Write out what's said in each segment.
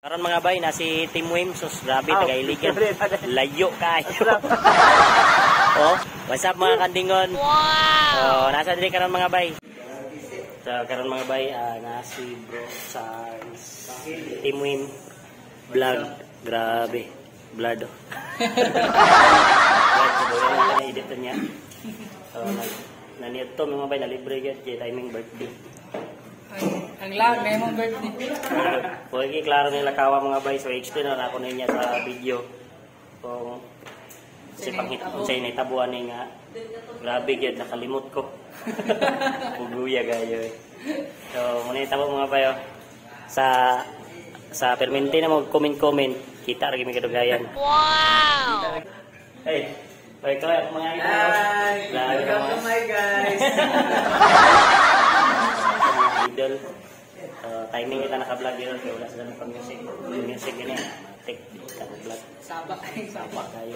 Karon mga bay, na si Team Wim, sus grabe, taga-Iligan. Layo kayo. Oh, what's up mga kandingon? Wow! Oh, nasa diri karon mga bay. So, karon mga bay, na si Bro Charles. Team Wim vlog. Grabe. Vlog. Vlog, edit niya. So, nanito mga bay, nalibre gyud kay timing birthday. Ang lag na imong birthday. Okay, klaro nila kawa mga bay. So, explain na ako ninyo sa video kung si panghit kung sa initabuan ni nga grabe gyud nakalimot ko. Puguya gayo eh. So, muna itabo mga bay oh. Sa permente na mag comment-comment, kita ra gyud mi kadugayan. Wow! Hey, bye ko mga idol. Hi! Grabe ka Welcome mga to my guys! Idol. Timing kita naka-vlog yun kaya wala sila ng pang-music. Music yun eh. Tik, ka vlog. Saba kay saba. Saba kayo.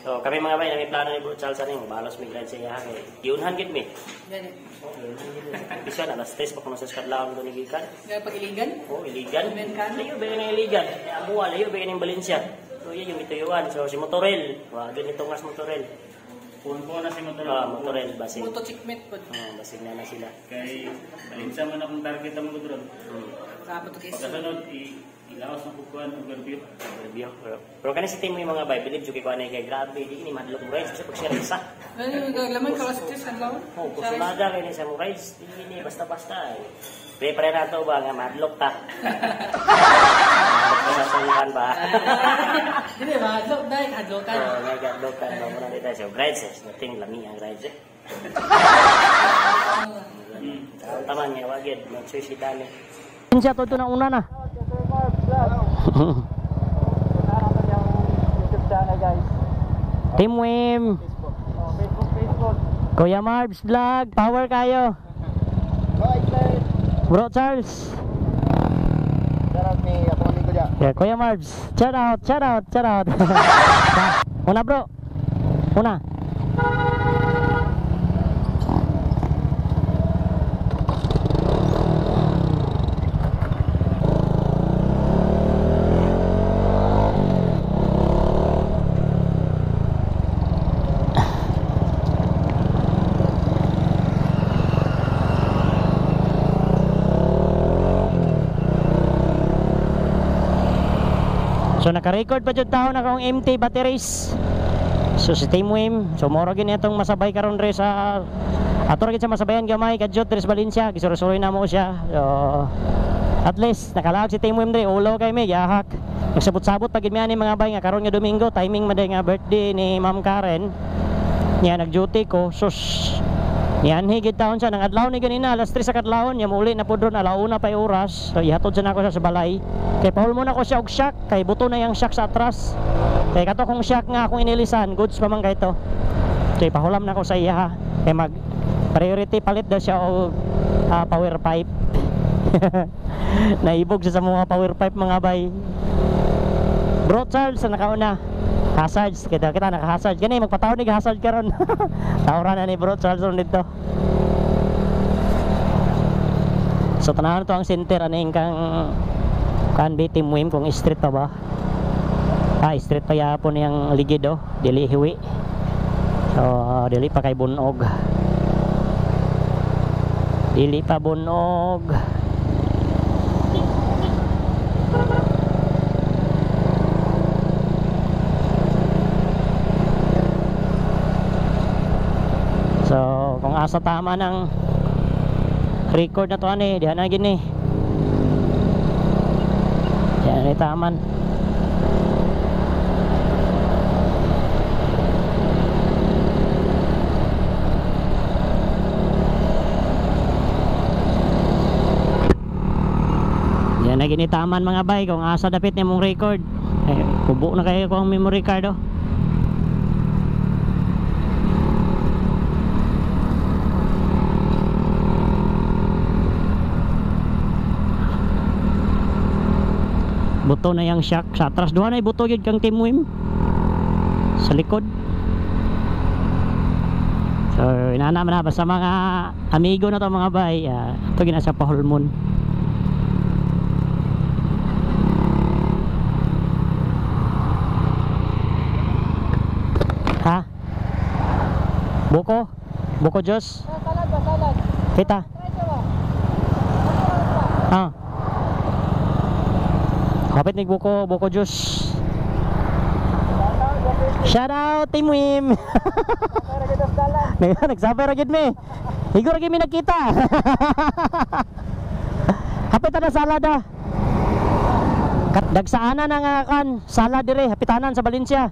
So kami mga bay, may plano ni Bro Charles ano yung balos may grad sa iya kay giunhan gid mi. Gani. Oh, giunhan gid mi. Bisan alas 3 pa kuno sa kadlawon do ni gikan. Gani pag-iligan? Oh, iligan. Iligan ka? Layo ba yun ang iligan? Amuha, layo ba yun ang Valencia? So yan yung ituyuan. So si Motorel, wa ganito nga si Motorel. Puon-puon na si Motorel. Ah, Motorel basig. Moto chickmate po. Oh, basig na na sila. Kay Valencia man akong target ang motor. Kapot to kay Pagkasunod, ilaos na kukuhan og review. Review. Pero kani si Team yung mga bay, believe jud kay kuan kay grabe di ni madlok mo rides kasi pag siya isa. Ano laman ka alas 3 adlaw? Oh, kusulada kay ni sa mo rides, di ni basta-basta. Pre pre na to ba nga madlok ta. Madlok sa sungkan ba? Dili madlok dai kadlokan. Oh, may kadlokan ba mo na dito sa rides, eh. Nothing lami ang rides eh. Taman niya wagid, no choice si Dani. Siya to na una na. Team Wim. Facebook, Facebook. Kuya Marbs Vlog, power kayo. Bye, sir. Bro Charles. Shout out ni akong amigo dya. Yeah, Kuya Marbs. Shout out, shout out, shout out. Una bro. Una. So naka-record pa jud taon akong empty batteries. So si Team Wim, so moro gini itong masabay karon re sa ato ra gid sa masabayan gamay kadjot diri sa Valencia, gisuroy-suroy na mo siya. So at least nakalaag si Team Wim diri, ulo kay mi gihahak. Nagsabot-sabot pa gid mi ani mga bay nga karon nga Domingo, timing man nga birthday ni Ma'am Karen. Niya nag-duty ko, sus. Niyan higit taon siya nang adlaw ni ganina alas 3 sa kadlawon, nya muli na pud ron alauna pa oras. So ihatod sa nako siya sa balay. Kay pahulmo na ko siya og shock, kay buto na yang shock sa atras. Kay kato kong shock nga akong inilisan, goods pa man kay to. Kay pahulam na ko sa iya ha. Kay mag priority palit daw siya og power pipe. Naibog siya sa mga power pipe mga bay. Bro Charles sa nakauna. Hazards, kita kita naka-hazard. Gani magpatawon ni hazard karon. Tawran na ni Bro Charles ron dito. So tanawon to ang center ani kang kan B Team Wim kung street pa ba. Ah, street pa yapon niyang ligid oh, dili hiwi. So dili pa kay bunog. Dili pa bunog. So kung asa tama ng record na to ani, diha na gini. Diha na taman. Diha na gini taman mga bay kung asa dapit ni mong record. Eh, kubo na kayo kung memory card oh. Buto na yang shock sa atras, duha na buto gyud kang Team Wim sa likod. So inana man na basta mga amigo na to mga bay, ito gina sa pahulmon. Buko? Buko juice? Salad ba, salad. Kita. Try siya ba? Ah. Kapit ni buko, buko juice. Shout out Team Wim. Nagsabay ra gid mi. Higo ra gid mi nagkita. Hapit na salada. Dagsaana na nga kan salad dire hapitanan sa Valencia.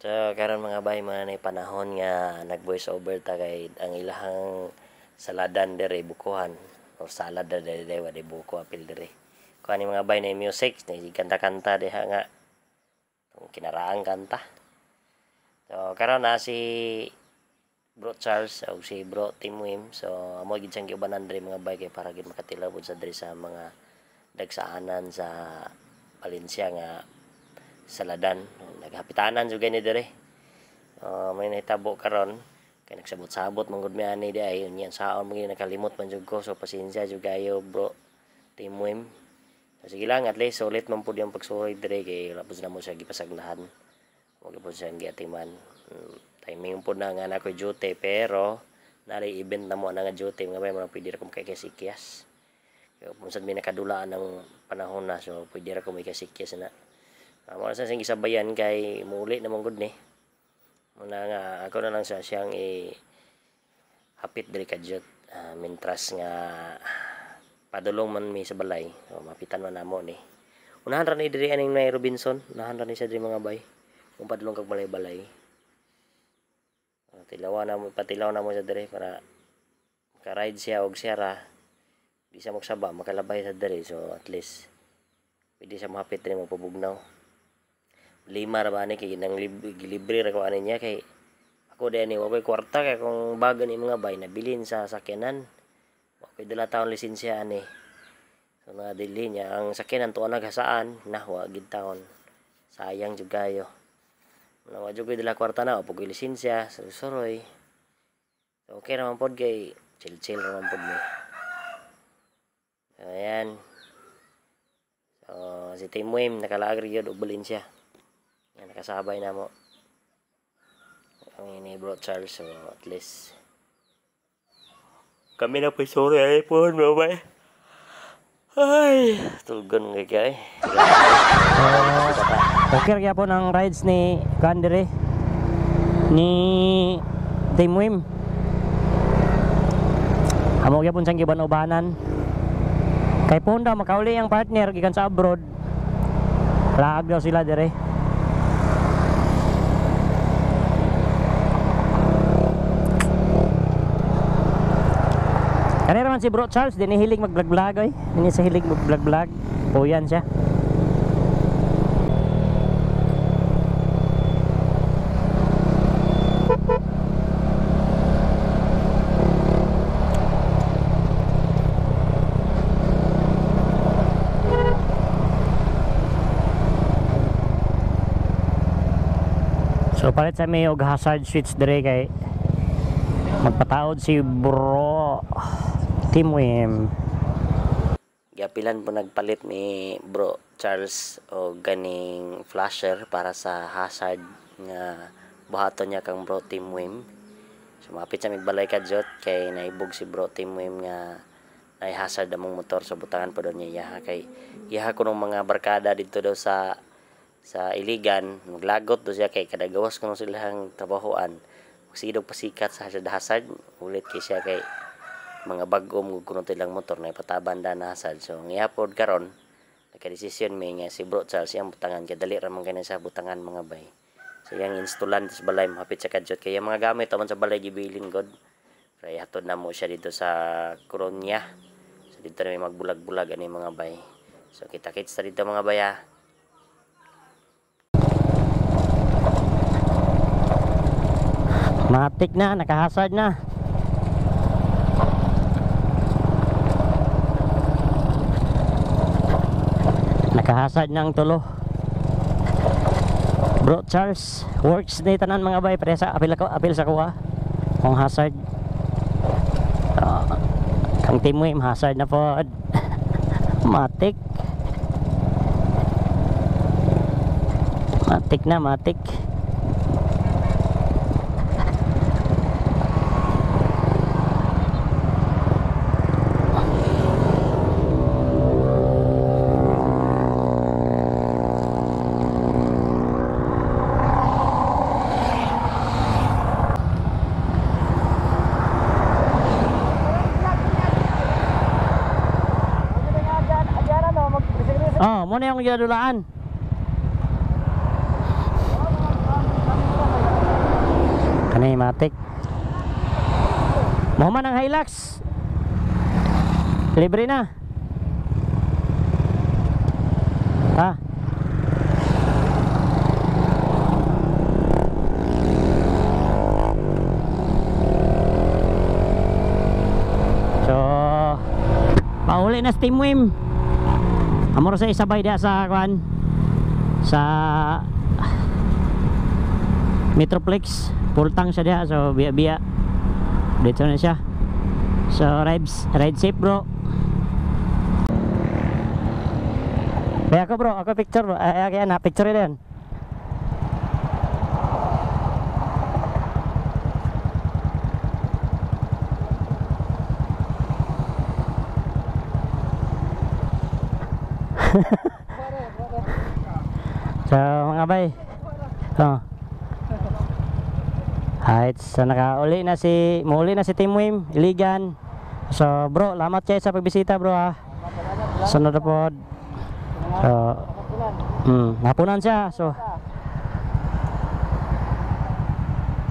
So karon mga bay, mga nay panahon nga nag voice over ta kay ang ilahang saladan dire bukuhan or salad na dire wa buko apil dire. Kuan ni mga bay na music na kanta-kanta diha nga tong kinaraang kanta. So karon na si Bro Charles o si Bro Team Wim. So amo gid siyang giubanan dire mga bay kay para gid makatilaw sa dire sa mga dagsaanan sa Valencia nga saladan. Naghapitanan jud ni dire. May nahitabo karon kay nagsabot-sabot man gud mi ani di ay unya saon man gyud nakalimot man jud ko, so pasensya jud kayo Bro Team Wim. So, sige lang, at least sulit man pud yung pagsuroy dire kay wala pud na mo siya gipasaglahan. Wa gyud pud siya giatiman. Timing pud na nga na koy duty pero nari event na mo na nga duty mga bay, murag pwede ra ko makikasikyas. Kaya kung saan may nakadulaan ng panahon na, so pwede ra ko makikasikyas na. Mo na sa siyang gisabayan kay muuli na mong good ni. Muna nga ako na lang sa siyang hapit diri kadyot, mintras nga padulong man mi sa balay. So, mapitan man namo ni. Unahan ra ni diri aning may Robinson, unahan ra ni siya diri mga bay. Kung padulong kag balay-balay. Tilawan na mo, patilaw na mo siya diri para maka-ride siya og siya ra. Di siya magsaba, makalabay sa diri, so at least pwede siya mahapit diri magpabugnaw. Lima ra ba ani kay nang gilibre ra ko ani niya kay ako di ani wa koy kwarta kay kung bago ni mga bay nabilin sa sakyanan. Wa koy dala taon lisensya ani. So nadili niya ang sakyanan tuwa naghasaan na wa gid taon. Sayang jud kayo. Wala jud koy dala kwarta na wa koy lisensya, suroy. So, okay ra man pod kay chill-chill ra man pod ni. So, ayan. So si Team Wim nakalaag ra gyud og Valencia. Yan, nakasabay na mo. Ang ini Bro Charles, so at least kami na po sorry ay po no bay. Ay, tulgon kay kay. Okay ra gyapon ang rides ni kan dire ni Team Wim. Amo gyapon siyang giban-ubanan. Kay pon daw makauli ang partner gikan sa abroad. Laag daw sila dire. Kanira man si Bro Charles, di ni hilig mag-vlog-vlog oy. Di ni siya hilig mag-vlog-vlog. Puyan siya. So palit sa may og hazard switch dire kay magpataod si Bro Team Wim. Giapilan po nagpalit ni Bro Charles og ganing flasher para sa hazard nga buhaton niya kang Bro Team Wim. So mapit sa migbalay kadyot kay naibog si Bro Team Wim nga nay hazard among motor, so butangan po daw niya iyaha kay iyaha kuno mga barkada didto daw sa Iligan, maglagot do siya kay kada gawas kuno silahang trabahoan. Magsidog pasikat sa hazard hazard, ulit kay siya kay mga bag-o mo kuno tilang motor na ipataban da na hazard. So ngihapon karon nagka-desisyon mi nga si Bro Charles iyang butangan kay dali ra man kani sa butangan mga bay. So iyang installan sa balay mahapit sa kadyot kay iyang mga gamit man sa balay gibilin god. Pero ihatod na mo siya dito sa Coronia. So dito na may magbulag-bulag ani mga bay. So kita-kits ta dito mga bay ha. Matik na, nakahazard na. Nakahazard na ang tulo. Bro Charles works day tanan mga bay, presa apil ako, apil sa kuha. Kung hazard. Kang Team Wim hazard na pod. Matik. Matik na, matik. Oh, mo na yung ginadulaan. Kani matik. Mo man ang Hilux. Libre na. Ha? So, pauli na sa Team Wim. Amor sa isabay diha sa kuan sa Metroplex. Full tank siya diha, so biya-biya. Dito na siya. So, ride safe, bro. Kaya ako, bro, ako picture, bro. Ay, ay, na picture din. So, mga bay. Oh. Alright, so nakauli na si muuli na si Team Wim, Iligan. So, bro, lamat kayo sa pagbisita, bro, ha. Sunod na pod. So, napunan siya. So,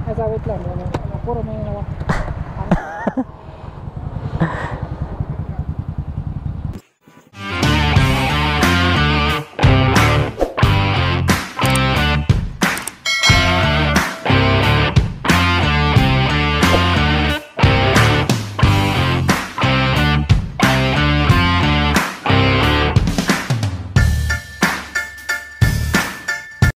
Asa, wait lang. Ano, puro may nawa.